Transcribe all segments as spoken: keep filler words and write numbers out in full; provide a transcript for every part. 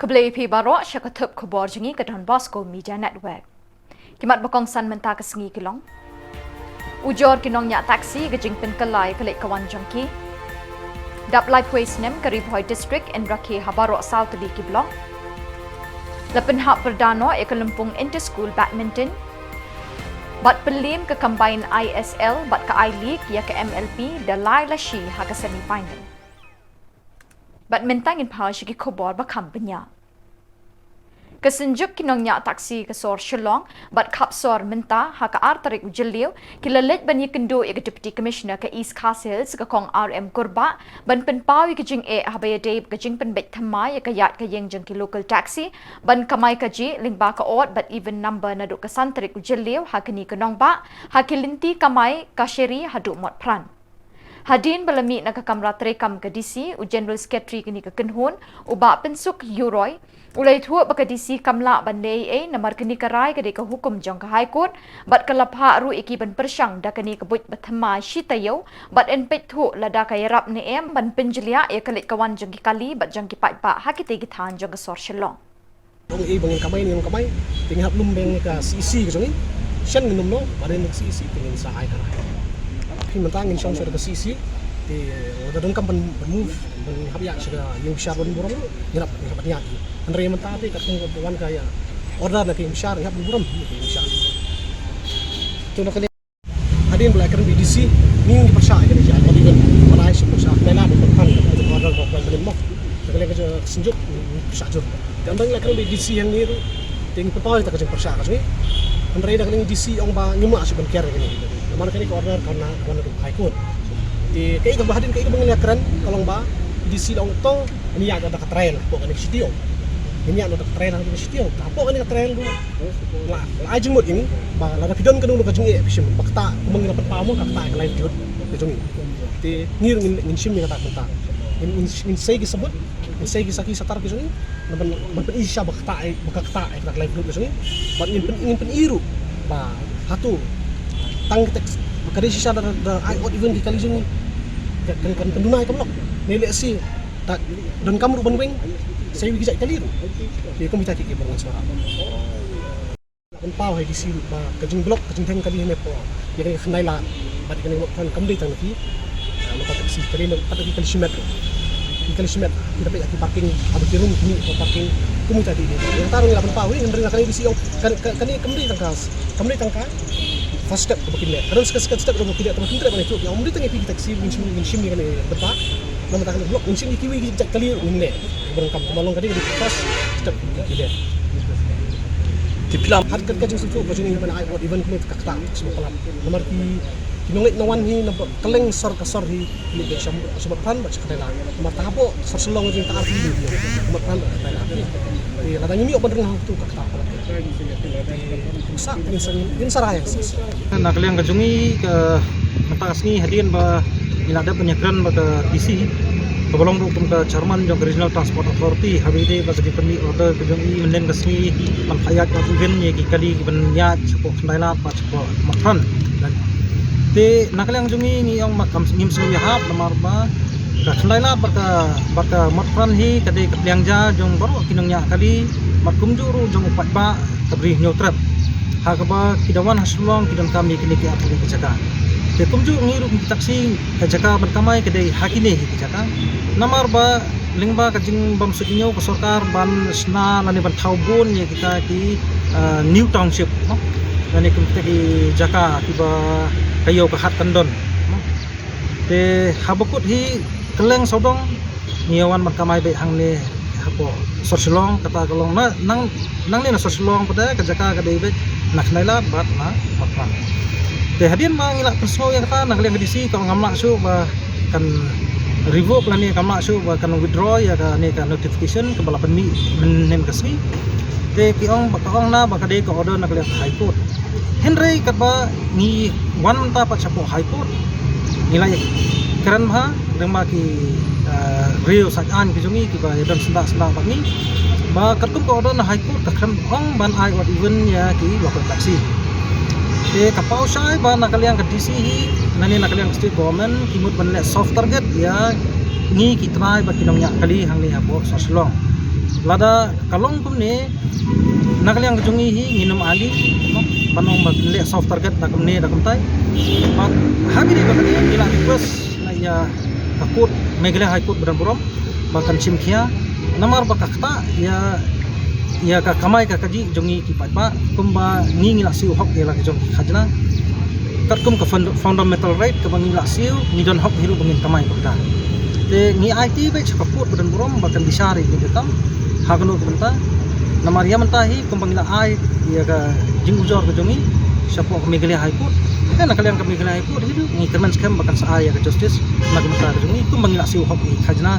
Khublei phi baroh sha ka thup khubor jong ngi ka Don Bosco Media Network. Ki mat ba kongsan mynta ka sngi ki long: Ujor ki nongñiah taxi ka jingpynkylla ïa ka leit ka wan jong ki. Dap laiphew snem ka Ri Bhoi District yn rakhe ha baroh saw tylli ki block. La pynhap pyrda noh ïa ka lympung Inter School Badminton. Bad pynliem ka Combined I S L bad ka I-League ïa ka M L P da lai la shi ha ka semi final. Bad mynta ngin phai sha ki khubor ba kham bniah. Ka Synjuk ki nongñiah taxi ka sor Shillong bad Khapsor mynta ha ka ar tarik u Jylliew ki la leit ban ïakynduh ïa ka Deputy Commissioner ka East Khasi Hills ka Kong R M Kurbah ban pynpaw ïa ka jingeh haba ïadei bad ka jingpynbeit thymmai ïa ka ïaid ka ïeng jong ki local taxi ban kamai kajih lyngba ka odd bad even number naduh ka san tarik u Jylliew ha kane ka nongbah ha ki lynti kamai kashari haduh Motphran. Hadien ba la mih na ka kamra treikam ka D C u General Secretary kane ka kynhun, u Bah Pynsuk Yuroi, u la ïathuh ba ka D C kam lah ban leh ei ei namar kane ka rai ka dei ka hukum jong ka High Court bad ka la phah ruh ïa ki ban pyrshang da kane ka buit ba thymmai shi taïew bad yn peit thuh lada ka ïarap ne em ban pynjylliew ïa ka leit ka wan jong ki kali bad jong ki paidbah ha kitei ki thaiñ jong ka sor Shillong. Ong ei ba ngin kamai ne ym kamai, te ngi hap lum biang ïa ka C E C ka jong ngi. Shen ngin ym noh, ba dei na ka C E C te ngin sa ai ka rai. Phi mynta ngin shong sha ka C E C, te lada donkam ban, ban move, ban hap ïaid sha ka ïing bishar ban burom ruh, ngin hap, ngin hap ban ïaid. Hynrei mynta te katkum ka wan ka ïa order na ka ïing bishar, ngin hap ban burom ïa ka ïing bishar. To na kane Hadien ba la kren bad i D C, ngi ngi pyrshah ïa kane, ïa kane, ba la ai sha pyrshah, ba la ai sha pyrshah, ba la ai sha pyrshah, ba la ai sha pyrshah jur. Te ynda la kren bad i D C hangne ruh, te ngi pynpaw ïa ka jingpyrshah ka jong ngi. Hynrei da kane i D C ong ba ngim lah shuh ban ker ïa kane. Namar kane ka order ka wan na, ka wan na High Court. Te kaei kaba hadien kaei kaba ngi la kren ka long ba i D C la ong to, ngi ïaid da ka trial hapoh kane ka shi taïew. Ngi ïaid da ka trial hapoh kane ka shi taïew. Hapoh kane ka trial ruh, la, la ai jingmut ïa ngi ba lada phi don kano kano ka jingeh phi shim, ba kata kumba ngi la pynpaw mo, ka kata ka livelihood ka jong ngi. Te ngi ruh ngin, ngin shim ïa kata mynta. Ngin, ngin, ngin sei ki sabut, ngin sei ki sakhi satar ki jong ngi, ban, ban pyni shisha ba kata, ba ka kata ka livelihood ka jong ngi. Bad ngin pyn, ngin pyni ruh ba hato tang ka tax, ba ka dei shisha da, da ai odd even ki kali jong ngi. Kan, kan, kan pynduna ïa ka block. Ne lehse da donkam ruh ban weng sa ïa ki jait kali ruh. Te kumta ki, ki ban wan sngewbha. Pynpaw ha i D C ba ka jingblock, ka jingdheng kali hangne hapoh ïa kane ka khyndai lad bad ïa kane ka Motphran kam dei tang na ki, ah, local taxi, ka dei na ki kali shimet. Ki kali shimet, kita peit ha ki parking, ha ki room kine ki parking, kumta ki. Ïa kata ruh ngi la pynpaw hi, hynrei na kane i D C ong, kan, kan, kane kam dei tang ka, kam dei tang ka first step kaba kin leh. Ka don second, second step kaba kin leh, kaba kin treh ban ïathuh, ong kam dei tang ïa ki taxi, ngin shim, ngin shim ïa kane bynta. Namar kata ka block, ngin shim ïa kiwei ki jait kali ruh ngin leh. Ba donkam, kumba long ka dei ka first step ki leh. Te phi la, hat kat ka jingsngewthuh ka jong ngi ban ai odd even kumne ka kata sngewpalat. Namar ki, ki nongleit nongwan hi na kylleng sor ka sor hi, ki leit beit sha, sha Motphran bad sha Khandai Lad. Namar ta hapoh sor Shillong jong ngi ta ar tylli ki leit sha Motphran bad Khandai Lad. Te lada ngim ïoh ban ring hangtu ka kata palat. Te kumsa ngin sa, ngin sa rai sa. Na ka liang ka jong ngi ka mynta ka sngi hadien ba ngi la dep ban ïakren bad ka D C, kaba long ruh kum ka chairman jong ka Regional Transport Authority, haba ïadei bad ka jingpynmih order ka jong i mynhynnin ka sngi ban phah ïaid odd even ïa ki kali kiban ïaid shapoh Khandai Lad bad shapoh Motphran. Te na ka liang jong ngi ngi ong ba kam, ngim sngew ïahap namar ba ka Khandai Lad bad ka, bad ka Motphran hi ka dei ka pliang ja jong baroh ki nongñiah kali bad kumjuh ruh jong u paidbah ka Bri Hynñiewtrep. Ha kaba ki da wan ha Shillong ki donkam ïa kine ki ar tylli ki jaka. Te kumjuh ngi ruh ki taxi ka jaka ban kamai ka dei ha kine hi ki jaka. Namar ba lyngba ka jingbymsuidñiew ka sorkar ban shna lane ban thaw bun ïa kita ki, ah, new township, no? Lane kita ki jaka kiba ka ïew ka hat kan don, no? Te haba kut hi kylleng sawdong ngi ïa wan ban kamai beit hangne hapoh sor Shillong, kata ka long na, nang, nangne na sor Shillong pat ka jaka ka dei beit na Khandai Lad bad na Motphran. Te hadien ba ngi la pynsngew ïa kata na ka liang ka D C ka ong kam lah shuh ba kan revoke lane kam lah shuh ba kan withdraw ïa kane ka notification kaba la pynmih mynhynnin ka sngi. Te ki ong ba, ka ong na ba ka dei ka order na ka liang ka High Court. Hynrei katba ngi wan mynta pat shapoh High Court, ngi la ïakren bha lyngba ki, eh, riew saitaiñ ki jong ngi kiba ïadon syndah syndah bad ngi ba katkum ka order na High Court ka khlem ong ban ai odd even ïa ki local taxi. Te ka paw shai ba na ka liang ka D C hi lane na ka liang ka State Government ki mut ban leh soft target ïa ngi ki trai bad ki nongñiah kali hangne hapoh sor Shillong. Lada ka long kumne, na ka liang ka jong ngi hi ngin ym ai lei, no? Ban ong ba leh soft target da kumne da kumtai. But ha kaba ïadei bad kane ngi la request na ïa ka court, Meghalaya High Court ba don burom ba kan shim khia. Namar ba ka ktah ïa, ïa ka kamai ka kajih jong ngi ki paidbah, kumba ngi ngi la siew hok ïa la ka jong ki khajna. Katkum ka fund-, fundamental right kaba ngi la siew, ngi don hok hi ruh ba ngin kamai kumta. Te ngi aiti beit sha ka court ba don burom ba kan bishar ïa kane ka kam ha kano ka bynta. Namar ïa mynta hi kumba ngi la ai ïa ka jingujor ka jong ngi shapoh ka Meghalaya High Court. Te na ka liang ka Meghalaya High Court hi ruh ngi kyrmen skhem ba kan sa ai ïa ka justice na ka bynta ka jong ngi, kumba ngi la siew hok ïa ki khajna,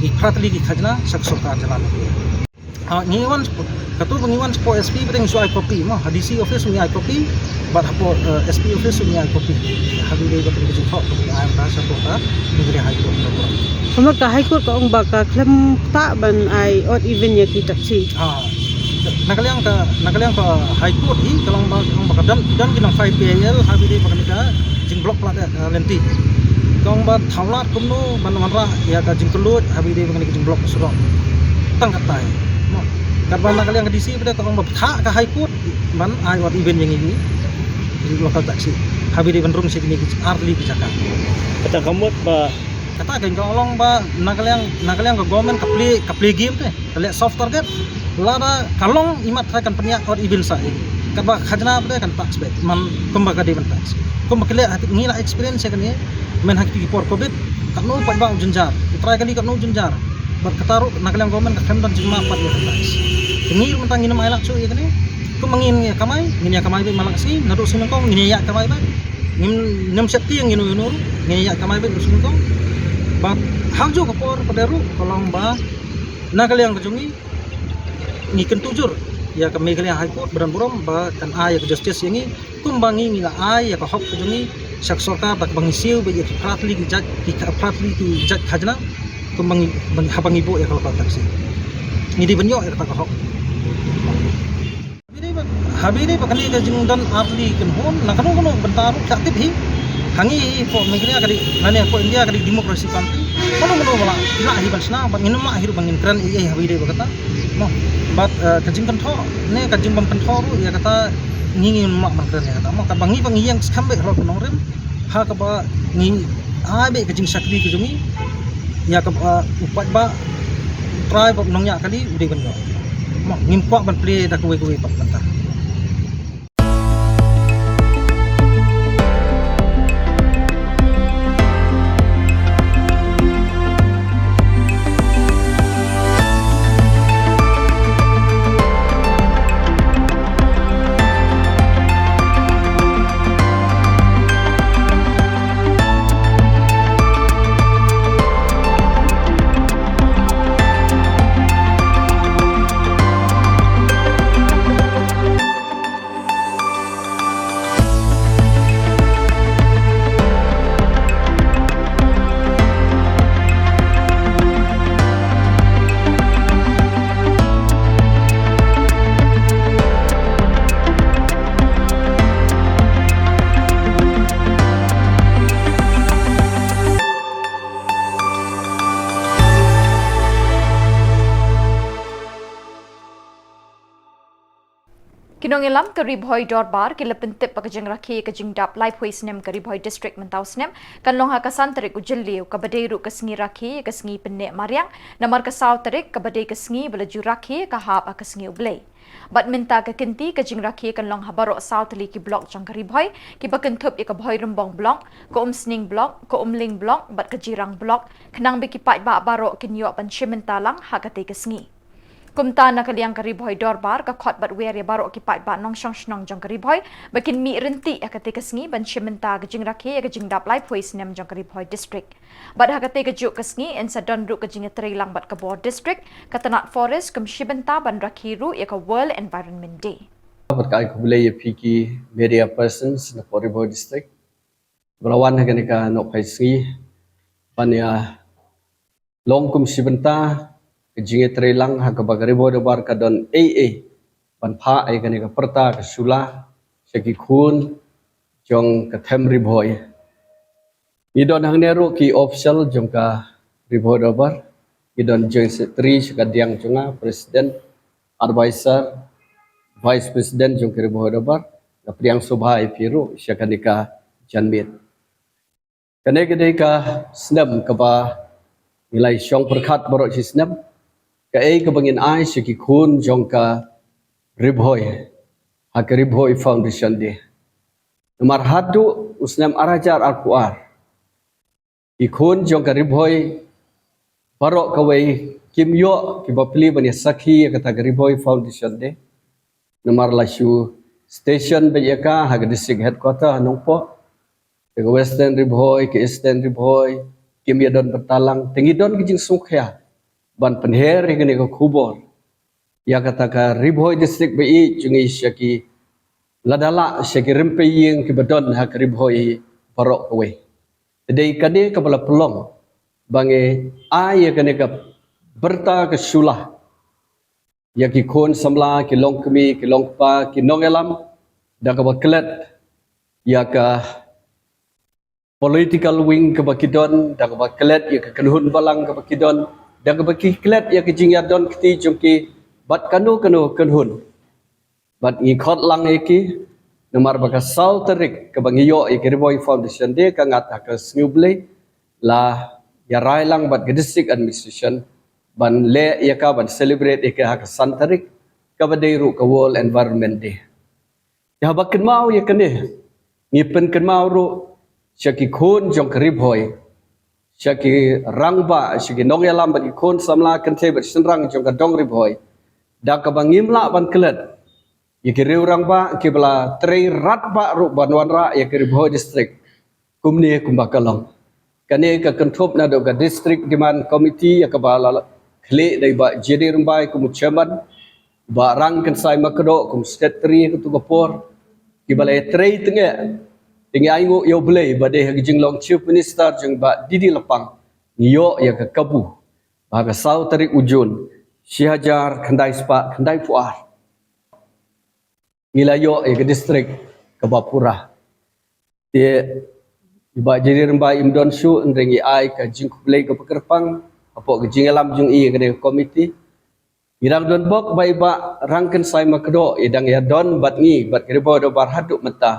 ïa ki phra tylli ki khajna sha ka sorkar jylla Meghalaya. Ah, ngi wan, kato ba ngi wan shapoh S P ba dang shu ai copy mo, ha D C office ngi ai copy, bad hapoh, eh, S P office ngi ai copy. Ha kaba ïadei bad ka jingthoh kaba ngi ai mynta shapoh ka Meghalaya High Court. Ka mut ka High Court ka ong ba ka khlem ktah ban ai odd even ïa ki taxi. Ah, na ka liang ka, na ka liang ka High Court hi ka long ba, ka long ba ka don, don ki nongphai P I L ha kaba ïadei bad kane ka jingblock palat, eh, lynti. Ka ong ba thaw lad kumno ban wanrah ïa ka jingkylluid ha kaba ïadei bad kane ka jingblock surok. Tang katei. Mo. Katba na ka liang ka D C pat ka ong ba pyrkhat ka High Court ban ai odd even ïa ngi ki local taxi ha kaba ïadei ban rung sha kine ki artylli ki jaka. Kata ka mut ba, kata ka long ba na ka liang, na ka liang ka government ka play, ka play game te. Ka leh soft target, lada ka long imat trai kan pynïaid odd even sa ïa ngi. Katba ka khajna pat kan tax beit, man kumba ka dei ban tax. Kumba ka leh ha kine, ngi la experience ïa kane, myn ha kine ki por covid, katno paidbah u jynjar, u trai kali katno u jynjar. Bad kata ruh na ka liang government ka khlem don jingmap pat ïa ka tax. Te ngi ruh mynta ngin ym ailad shuh ïa kane, kumba ngin ïa kamai, ngin ïa kamai beit man la ka sngi, naduh sngi nyngkong ngin ïa kamai beit. Ngin ym sheptieng ïano ïano ruh, ngin ïa kamai beit naduh sngi nyngkong. Bad ha kajuh ka por pat ruh ka long ba na ka liang ka jong ngi, ngi kyntu jur ïa ka Meghalaya High Court ba don burom ba kan ai ïa ka justice ïa ngi, kumba ngi ngi la ai ïa ka hok ka jong ngi sha ka sorkar da kaba ngi siew beit ïa ki phra tylli ki jait, ki phra tylli ki jait khajna, kumba ngi, ba ngi, haba ngi buh ïa ka local taxi. Ngi dei ban ïoh ïa kata ka hok. Ha kaba ïadei bad, ha kaba ïadei bad kane ka jingdon artylli kynhun, na kano kano ka bynta ruh ka tip hi. Ha ngi hapoh Meghalaya ka dei, lane hapoh India ka dei democracy country. Kano kano ba lah, lah hi ban shna, bad ngin ym lah hi ruh ba ngin kren ei ei ha kaba ïadei bad kata. Mo, bad, eh, ka jingkynthoh ne ka jingbym kynthoh ruh ïa kata ngi ngin ym lah ban kren ïa kata. Mo, katba ngi ba ngi ïeng skhem beit halor ka nongrim, ha kaba ngi ai beit ka jingshakri ka jong ngi ïa kaba u paidbah, u trai bad u nongñiah kali u dei ban ïoh. Mo, ngim kwah ban plie da kawei kawei pat ka bynta. Ki nongïalam ka Ri Bhoi Dorbar ki la pyntip ba ka jingrakhe ka jingdap laiphew snem ka Ri Bhoi District mynta u snem kan long ha ka san tarik u Jylliew, kaba dei ruh ka sngi rakhe ka sngi pynneh mariang, namar ka saw tarik kaba dei ka sngi ba la ju rakhe ka hap ha ka sngi U Blei. Bad mynta ka kynti ka jingrakhe kan long ha baroh saw tylli ki block jong ka Ri Bhoi, kiba kynthup ïa ka Bhoirymbong Block, ka Umsning Block, ka Umling Block bad ka Jirang Block, khnang ba ki paidbah baroh kin ïoh ban shim bynta lang ha katei ka sngi. Kumta na ka liang ka Ri Bhoi Dorbar ka khot bad wer ïa baroh ki paidbah nongshong shnong jong ka Ri Bhoi ba kin mih ryntih ha katei ka sngi ban shim bynta ka jingrakhe ïa ka jingdap laiphew snem jong ka Ri Bhoi District. Bad ha katei ka juh ka sngi yn sa don ruh ka jingïatreilang bad ka bor district, ka tnat forest kum shi bynta ban rakhe ruh ïa ka World Environment Day. Bad ka ai khublei ïa phi ki media persons na ka Ri Bhoi District ba la wan ha kane ka nohphai sngi ban ïa long kum shi bynta ka jingïatreilang ha kaba ka Ri Bhoi Dorbar ka don ei ei ban phah ïa kane ka pyrta ka sula sha ki khun jong ka them Ri Bhoi. Ngi don hangne ruh ki official jong ka Ri Bhoi Dorbar, ki don Joint Secretary sha ka diang jong nga, President, Advisor, Vice President jong ka Ri Bhoi Dorbar, nga pdiang sngewbha ïa phi ruh sha kane ka janmiet. Kane ka dei ka snem kaba ngi la shong pyrkhat baroh shi snem kaei kaba ngin ai sha ki khun jong ka Ri Bhoi ha ka Ri Bhoi Foundation Day. Namar haduh u snem ar hajar arphew ar, ki khun jong ka Ri Bhoi baroh kawei kim ïoh ki bapli ban ïa sakhi ïa kata ka Ri Bhoi Foundation Day. Namar la shu station beit ïa ka ha ka district headquarter ha Nongpoh, ka Western Ri Bhoi, ka Eastern Ri Bhoi, kim ïa don bynta lang. Te ngi don ka jingsngewkhia ban pynher ïa kane ka khubor ïa kata ka Ri Bhoi district ba ïeit jong ngi sha ki, lada lah, sha ki rympei ïing kiba don ha ka Ri Bhoi baroh kawei. Te dei kane kaba la pynlong ba ngi ai ïa kane ka bynta ka shuwa ïa ki khun samla, ki longkmie, ki longkpa, ki nongïalam, da kaba klet ïa ka political wing kaba ki don, da kaba klet ïa ka kynhun balang kaba ki don, da kaba ki klet ïa ka jingïadon kti jong ki bad kano kano kynhun. Bad ngi khot lang ïa ki, namar ba ka saw tarik kaba ngi ïoh ïa ka Ri Bhoi Foundation Day ka ngat ha ka Sngi U Blei, la ïarai lang bad ka district administration ban leh ïa ka, ban celebrate ïa ka ha ka san tarik, kaba dei ruh ka World Environment Day. Te haba kynmaw ïa kane, ngi pynkynmaw ruh sha ki khun jong ka Ri Bhoi, sha ki rangbah, sha ki nongïalam bad ki khun samla kynthei bad shynrang jong ka dong Ri Bhoi, da kaba ngim lah ban klet ïa ki riew rangbah kiba la trei radbah ruh ban wanrah ïa ka Ri Bhoi district kumne kumba ka long. Kane ka kynthup naduh ka District Demand Committee ïa kaba la khlieh da i Bah J D Rymbai kum u chairman, Bah Rangkynsai Makdoh kum secretary ha kato ka por, kiba la trei tyngeh. Te ngi ainguh ïa U Blei ba dei ha ka jinglong Chief Minister jong Bah D D Lapang ngi ïoh ïa ka kabu ba ha ka saw tarik u Jun shi hajar khyndai spah khyndai phew ar ngi la ïoh ïa ka district kaba pura. Te i Bah J D Rymbai im don shuh, hynrei ngi ai ka jingkhublei kaba kyrpang hapoh ka jingïalam jong i ïa kane ka komiti. Ngi dang don bok ba i Bah Rangkynsai Makdoh i dang ïadon bad ngi bad ka Ri Bhoi Dorbar haduh mynta,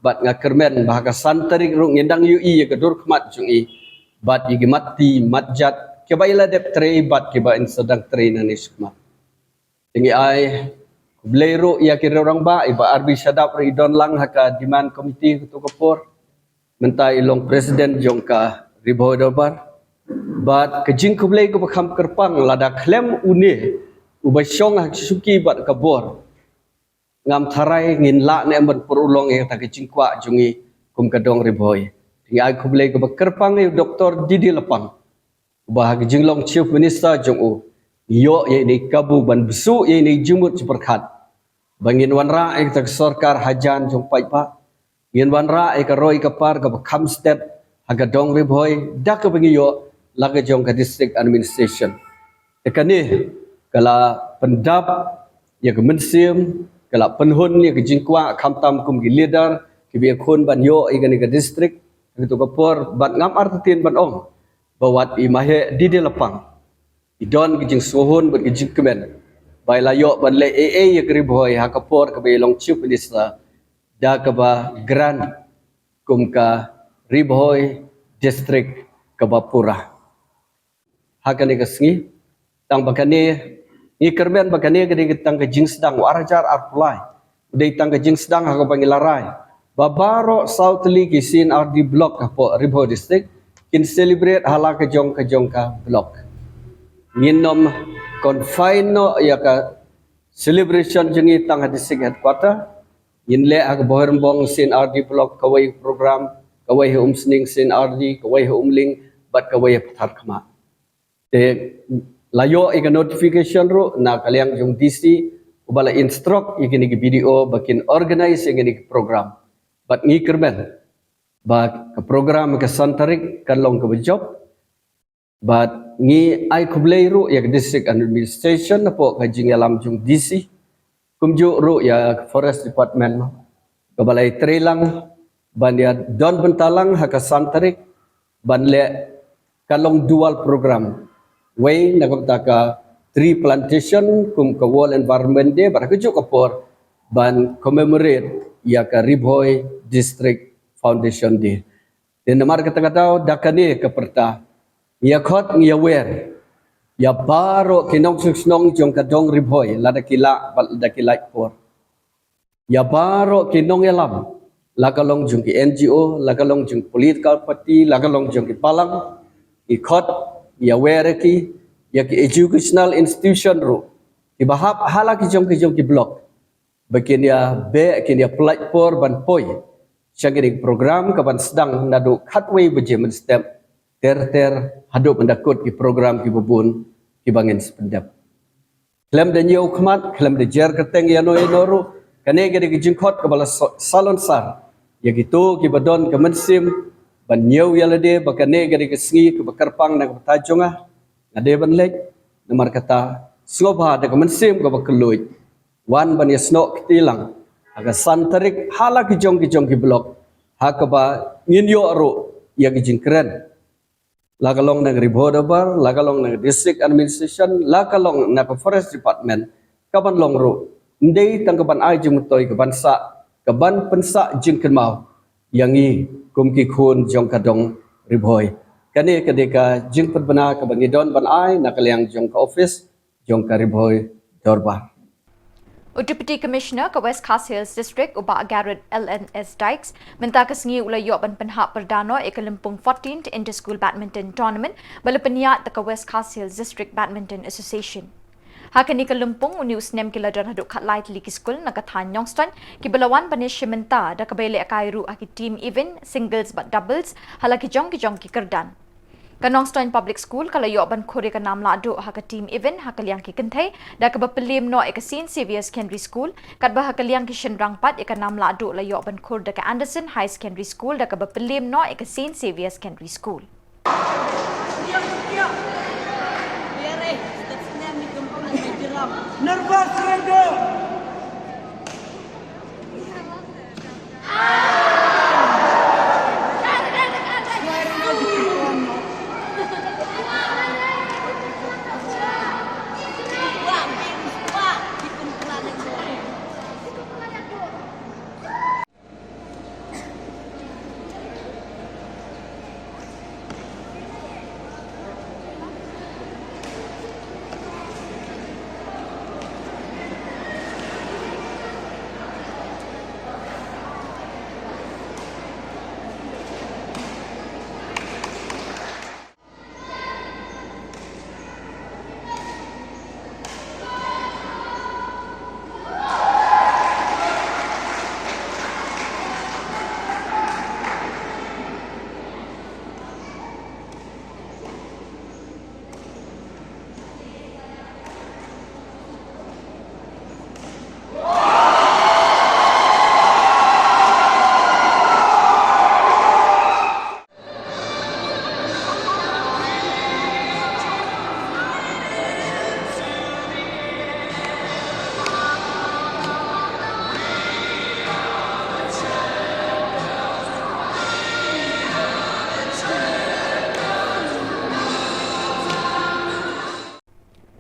bad nga kyrmen ba ha ka san tarik ruh ngin dang ïohi ïa ka dur khmat jong i bad ïa ki mat ti mat jat kiba i la dep trei bad kiba in sa dang trei nangne shakhmat. Te ngi ai khublei ruh ïa ki riew rangbah, i Bah R B Shadap ruh i don lang ha ka demand committee kato ka por, mynta i long president jong ka Ri Bhoi Dorbar. Bad ka jingkhublei kaba kham kyrpang, lada khlem une uba shong ha ka shuki bad ka bor, ngam tharai ngin lah ne em ban pynurlong ïa kata ka jingkwah jong ngi kum ka dong Ri Bhoi. Te ngi ai khublei kaba kyrpang ïa u Doktor D D Lapang, uba ha ka jinglong Chief Minister jong u ngi ïoh ïa ine i kabu ban bsuh ïa ine i jingmut jingpyrkhat ba ngin wanrah ïa kata ka sorkar hajan jong paidbah, ngin wanrah ïa ka roi ka par kaba kham stet ha ka dong Ri Bhoi da kaba ngi ïoh la ka jong ka district administration. Te kane ka la pyndap ïa ka mynsiem, ka la pynhun ïa ka jingkwah, khamtam kum ki leader kiba ïakhun ban ïoh ïa kane ka district ha kato ka por. Bad ngam artatien ban ong ba wat i Maheh D D Lapang i don ka jingsngewhun bad ka jingkmen ba i la ïoh ban leh ei ei ïa ka Ri Bhoi ha ka por kaba i long Chief Minister da kaba grant kum ka Ri Bhoi district kaba pura. Ha kane ka sngi, tang ba kane, ngi kyrmen ba kane ka dei tang ka jingsdang, u ar hajar arphew lai u dei tang ka jingsdang ha kaba ngi la rai ba baroh saw tylli ki C and R D block hapoh Ri Bhoi district kin celebrate ha la ka jong ka jong ka block. Ngin nym confine noh ïa ka celebration jong ngi tang ha district headquarter. Ngin leh ha ka Bhoirymbong C and R D block kawei program, kawei ha Umsning C and R D, kawei ha Umling bad kawei ha Patharkhmah. Te la ïoh ïa ka notification ruh na ka liang jong D C, uba la instruct ïa kine ki B D O ba kin organize ïa kine ki program. Bad ngi kyrmen ba ka program ka san tarik kan long kaba jop. Bad ngi ai khublei ruh ïa ka district administration hapoh ka jingïalam jong D C, kumjuh ruh ïa ka Forest Department, kaba la ïatrei lang ban ïa don bynta lang ha ka san tarik ban leh ka long dual program. wei na ka bynta ka tree plantation kum ka World Environment Day, bad ha kajuh ka por ban commemorate ïa ka Ri Bhoi District Foundation Day. Te namar kata ka daw, da kane ka pyrta, ngi ïa khot, ngi ïa wer ïa baroh ki nongshong shnong jong ka dong Ri Bhoi, lada ki lah bad lada ki lait por. Ïa baroh ki nongïalam, la ka long jong ki N G O, la ka long jong political party, la ka long jong ki balang, ngi khot, ngi ïa wer ïa ki, ïa ki educational institution ruh, kiba hap ha la ki jong ki jong ki block, ba kin ïa beh, kin ïa pynlait por ban poi sha kine ki program kaban sdang naduh khatwei baje mynstep ter ter haduh mynta kut ki program kiba bun kiba ngin sa pyndep. Khlem da ñiew khmat, khlem da jer kyrteng ïano ïano ruh, kane ka dei ka jingkhot kaba la so-, salonsar ïa kito kiba don ka mynsiem ban ñiew ïa lade ba kane ka dei ka sngi kaba kyrpang na ka bynta jong nga. Nga dei ban leit, namar kata, sngewbha da ka mynsiem kaba kylluid, wan ban ïasnoh kti lang ha ka san tarik ha la ki jong ki jong ki block, ha kaba ngin ïoh ruh ïa ki jingkren, la ka long na ka Ri Bhoi Dorbar, la ka long na ka District Administration, la ka long na ka Forest Department, kaban long ruh, ym dei tang kaban ai jingmyntoi, kaban sah, kaban pynsah jingkynmaw ïa ngi kum ki khun jong ka dong Ri Bhoi. Kane ka dei ka jingpynbna kaba ngi don ban ai na ka liang jong ka office jong ka Ri Bhoi Dorbar. U Deputy Commissioner ka West Khasi Hills District, u Bah Garod L N S Dykes, mynta ka sngi u la ïoh ban pynhap pyrda noh ïa ka lympung fourteenth Inter-School Badminton Tournament ba la pynïaid da ka West Khasi Hills District Badminton Association. Ha kane ka lympung, une u snem ki la don haduh khatlai tylli ki skul na ka thaiñ Nongstoiñ kiba la wan ban ïashim bynta, da kaba ïalehkai ruh ha ki team event, singles bad doubles ha la ki jong ki jong ki kyrdan. Ka Nongstoiñ Public School ka la ïoh ban khur ïa ka nam lahduh ha ka team event ha ka liang ki kynthei, da kaba pynliem noh ïa ka Saint Xavier Secondary School, katba ha ka liang ki shynrang pat ïa ka nam lahduh la ïoh ban khur da ka Anderson High Secondary School, da kaba pynliem noh ïa ka Saint Xavier Secondary School. Nervous surrender.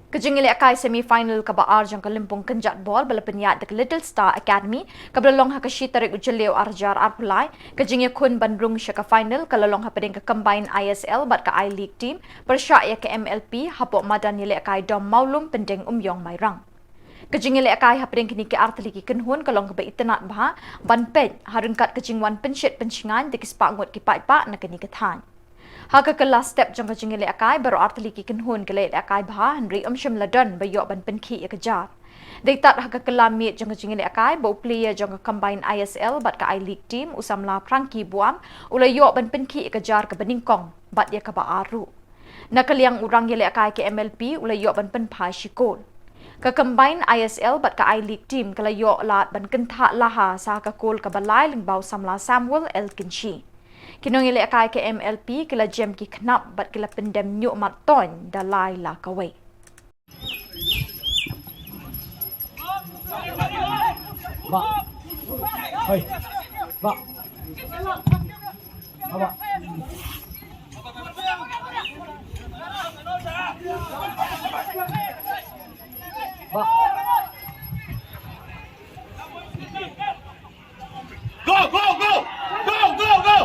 Ka jingïalehkai semi final kaba ar jong ka lympung kynjat bol ba la pynïaid da ka Little Star Academy, kaba la long ha ka shi tarik u Jylliew ar hajar arphew lai. Ka jingïakhun ban rung sha ka final ka la long hapdeng ka Combined I S L bad ka I-League team, pyrshah ïa ka M L P hapoh madan ïalehkai Dom Mawlum, Pyndengumiong, Mairang. Ka jingïalehkai hapdeng kine ki artylli ki kynhun ka long kaba itynnad bha ban peit ha ryngkat ka jingwan pynshit pynshngaiñ da ki spah ngut ki paidbah na kane ka thaiñ. Ha ka kylla step jong ka jingïalehkai, baroh artylli ki kynhun ki la ïalehkai bha, hynrei ym shym la don ba ïoh ban pynkhih ïa ka jar. Dei tad ha ka kylla miet jong ka jingïalehkai ba u player jong ka Combined I S L bad ka I-League team, u samla Frankie Buam, u la ïoh ban pynkhih ïa ka jar kaba nyngkong bad ïa kaba ar ruh. Na ka liang u rangïalehkai ka M L P u la ïoh ban pynphai shi kol. Ka Combined I S L bad ka I-League team ka la ïoh lad ban kynthah laha sa ka kol kaba lai lyngba u samla Samuel L Kynshi. Ki nongïalehkai ka M L P ki la jem ki khnap bad ki la pyndem ñiuh mat toiñ da lai la kawei. Go, go, go! Go, go, go!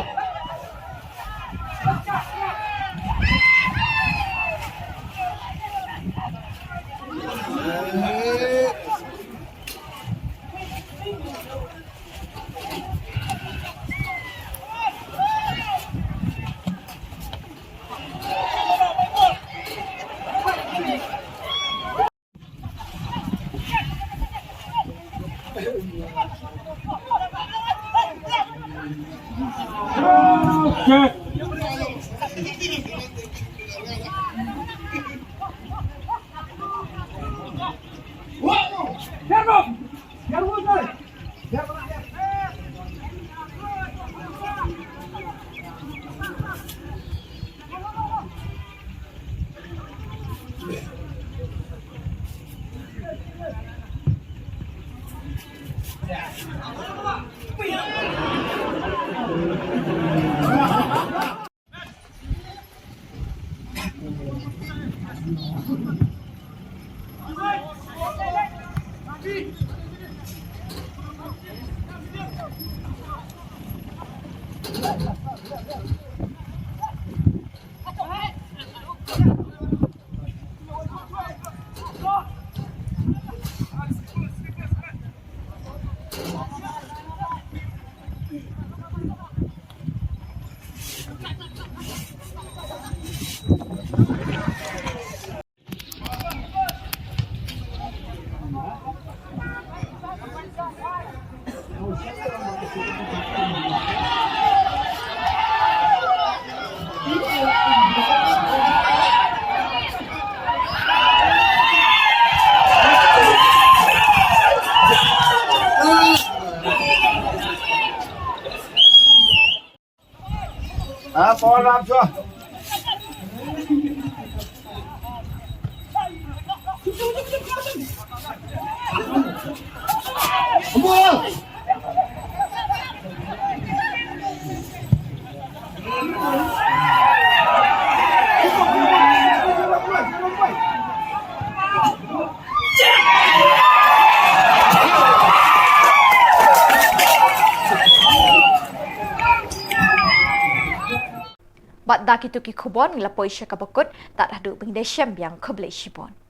Ah, Paul, lam shuwa. Bad da kito ki khubor ngi la poi sha kaba kut, tad haduh ban ïadei shem biang, khublei shibun.